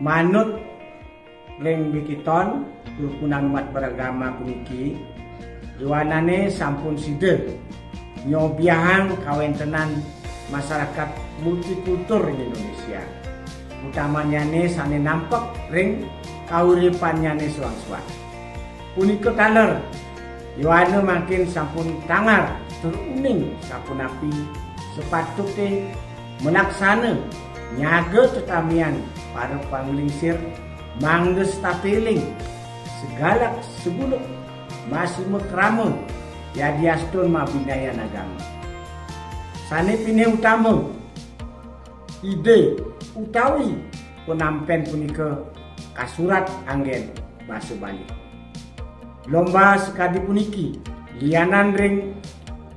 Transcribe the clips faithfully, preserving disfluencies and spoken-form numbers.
Manut ring wikiton rukunan umat beragama puniki, yowanane sampun sida nyobiahang kawentenan masyarakat multikultur ring Indonesia, utamanyane sane nampek ring kauripannyane soang-soang. Punika taler, yowana mangkin sampun tangar tur uning sapunapi sapatute malaksana nyaga tetamian para panglingsir, mangda setata eling, segalak seguluk masima krama yadiastun mabinayan agama. Sane pinih utama, ide utawi panampen punika kasurat anggen basa Bali. Lomba sakadi puniki lianan ring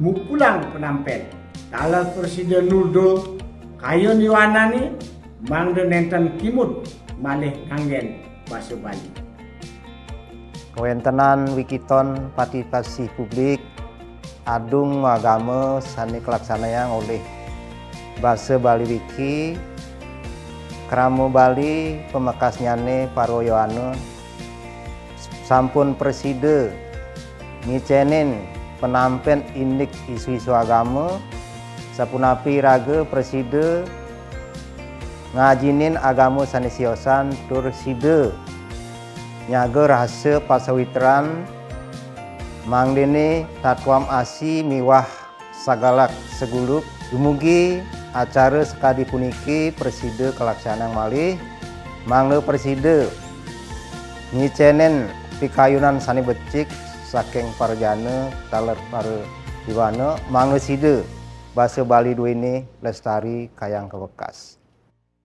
mupulang panampen, taler prasida nulda kayun yowanane mangda nenten kimud malih nganggen basa Bali. Kawentenan wikiton partisipasi publik adung agama sane kalaksanayang olih Basa Bali Wiki, krama Bali pamekasnyane para yowana sampun prasida ngicenin panampen indik isu-isu agama, sapunapi raga prasida ngajinin agama sane siosan tur sida nyaga rahasa pasawitran, mangdene tatwam asi miwah sagalak seguluk. Dumugi acara sakadi puniki prasida kalaksanayang malih, mangda prasida ngicenin pikayunan sane becik saking parajana taler para yowana, mangda sida basa Bali duene lestari kayang kawekas.